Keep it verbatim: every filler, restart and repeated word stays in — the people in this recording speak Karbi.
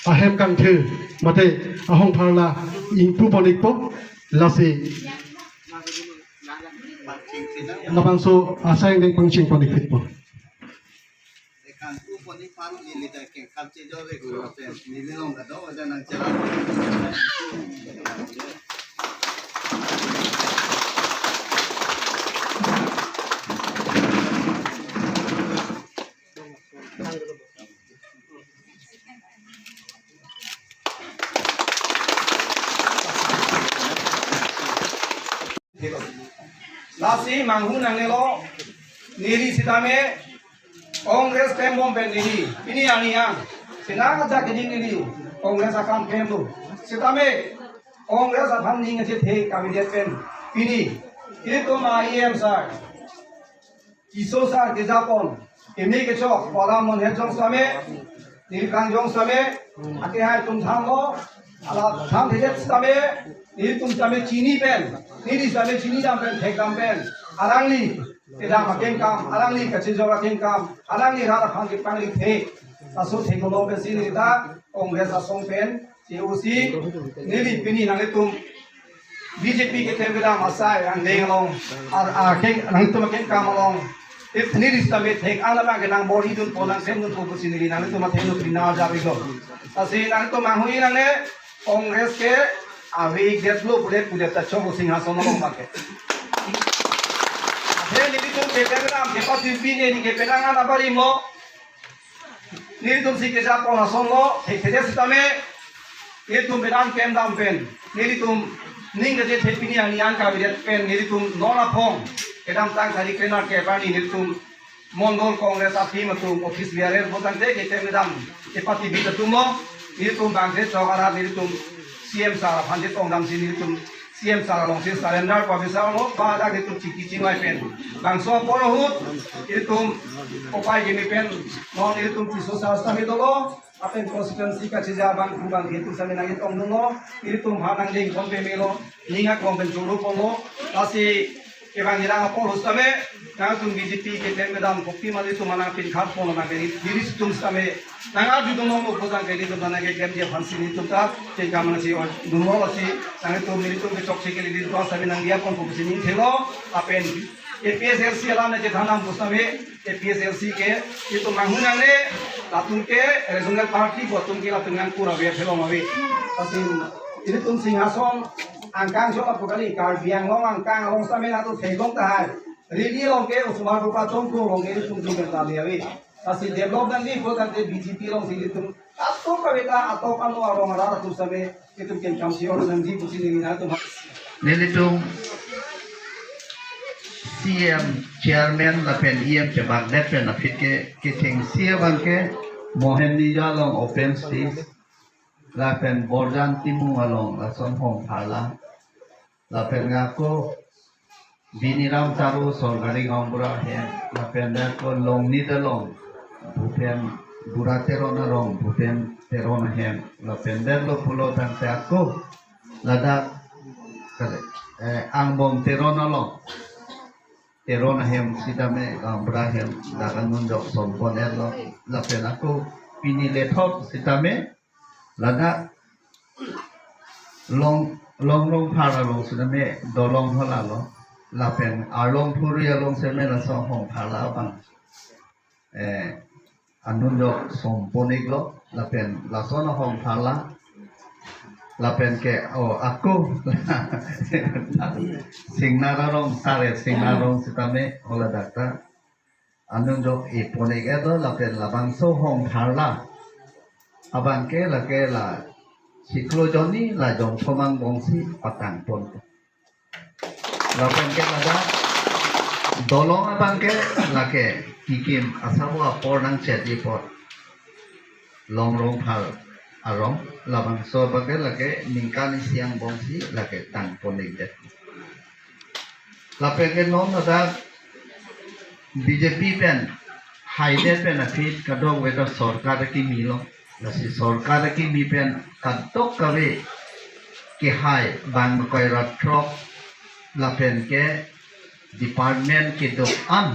Ahem kangthir mate ahong pharla ingpu pon-ikpo, lasi labangso asai ingdeng pangcheng pon-ikpo. Lasi manghu nangnelo, neli sitame Congress klembom pen neli pini arni an sina ajak kejing neli Congress akam klemlo. Sitame Congress aphan ning kachethe kavedet pen pini ilitum a-E M sir Tisso sar kejapon, imi kechok, Paramon het jong sitame, neli kangjong sitame, akehai atum thanlo, ala thanthedet sitame, nelitum sitame chini pen, neli sitame chinidam pen, thekdam pen, alangli kedam akengkam, alangli kachejor akengkam, alangli rat aphan kepangri thek, laso thek along pensi neli ta Congress asong pen, C O C, neli pini nanglitum B J P keklem kedam asai angdeng along, a, a, keng, nangtum akengkam along, if neli sitame thek-an abang ke nang bor-idunpo, nang klemdunpo pusi neli nangtum athengno pina ajak-iklo. Lasi nangtum manghu-ik nangne, Congress ke ave-ikdetlo pule pudet ta chok Singhason along abang ke. Athe nelitum keklem kedam kepatiri pine ni kepelang an abarim lo. Nelitum si kejapon asonlo, thekthedet sitame, nelitum pedan klemdam pen, nelitum ning kachethe pini arni an kavedet pen, nelitum non aphong kedamtang tarik krenerkep arni nelitum Mondol Congress a-team atum office bearer pulotangte keklem kedam kepatiri atumlo, nelitum bangkethom arat nelitum C M sir aphan chetongdamsi nelitum C M sir alongsi surrender pabisarlo, ba dak nelitum chingki chingvai pen. Bangso apor ahut nelitum kopai kimi pen non nelitum Tisso sar sitame dolo, lapen constituency kachija bangphu bangphi atum sitame nangchetongdunlo, nelitum ha nangdeng pon pemelo, ning aklong pen choro ponlo, lasi kevang kedam apor ahut sitame, nangtum B J P keklem kedam kopi ma nelitum anang pinkhat pon nang ke neli, nelitum sitame nang-arjudun longpo pulotangte nelitum nang keklemji aphansi nelitum ta kengkam nangsi-oi dunlo, lasi nangtum nelitum kechokche ke nelitum sitame nangdiya ponpo pusi ning thelo, lapen A P H L C alam nangchethandam pu sitame, A P H L C ke itum manghu nangne, latum ke regional party pu atum ke latum nangkur ave, phelong ave. Lasi ilitum Singhason angkang chok apu kali, Karbi Anglong angkang along sitame latum theklong tahai. Rally along ke osomar rupa chongkong along ke ilitum jumel tali ave. Lasi develop nangji pulotangte B J P alongsi ilitum atum kaveta atok ano arong arat atum sitame itum kengkam si-or nangji pusi neli nangtum. Nelitum C M chairman lapen E M chebakdet pen aphi ke kechengsi abang ke Mohenijal along open stage lapen Borjan Timung along lason hong pharla lapen ako Biniram Taro Sorkari Gaonbura ahem, lapen ako Longnit along Bhupen, Bura Teron arong Bhupen Teron ahem, lapen derlo pulotangte ako ladak kale, eh, Angbong Teron along Teron ahem sitame Gaonbura ahem dak anunjok sompon erlo, lapen ako pini lethot sitame ladak Long, Longrongphar along sitame dolong halalo, lapen Arlong Phuri along sitame lason hong pharla abang, eh, anunjok sompon-iklo, lapen lason hong pharla, lapen ke, o, ako Singnar arong, sare Singnar arong sitame holadak ta anunjok epon-ik etlo, lapen labangso hong pharla abang ke lake la chiklo jonni la jongthom angbongsi patang pon. Lapen ke ladak dolong abang ke lake kikim asabo apor nangchetji apot Longrongphar arong, labangso abang ke lake ningkan isi angbongsi lake tang pon-ikdet. Lapen ke non ladak B J P pen haidet pen aphi kadokave ta sorkar akimilo. Lasi sorkar akimi pen kadokave kehai bang koi rat throk lapen ke department kedo-an